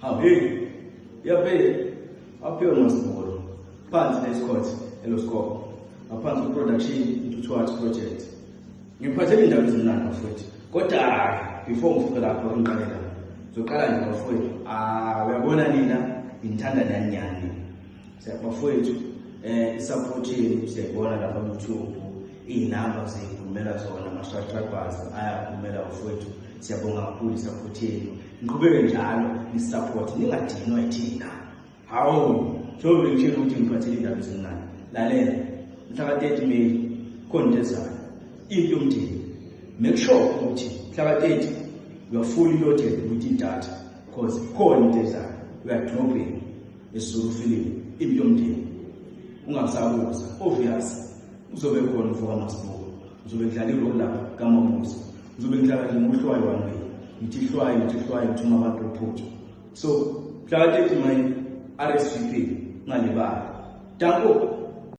Hawu hey, yaphela aphiwe masibolo phansi lesikhothi eloskop ngaphansi kwe-production Intuthu Arts Project. Ngiphathele indaba ezimnandi bafowethu, kodwa before ngifike lapho ngiqale la, ngizoqala nje bafowethu. Ah, uyabona nina ngithanda nani nyani bafowethu, i-support yenu siyayibona lapha ku-YouTube, iy'namba ziyikhulumela zona, ama-subscribers ayakhulumela bafowethu. Siyabonga kakhulu i-support yenu, niqhubeke njalo ni-support, ningadinwa yithina. Hawu, njengoba ngitshela ukuthi ngiphathele indaba ezimnandi, lalela, mhla ka-30 May khona into ezayo, Impi Yomndeni. Make sure ukuthi mhla ka-30 you are fully loaded with idatha, because khona into ezayo. We are dropping isiZulu film, Impi Yomndeni. Ungasabuza, obvious uzobe khona uvuka masibuko, uzobe ngidlala i-role lapha kaMabuza, uzobe ngidlala nje ngohlwayo one way, ngithi hlwayo, ngithi hlwayo, ngithuma abantu uphuthu. So mhla ka-30 May, RSVP, ungalibali. Danko.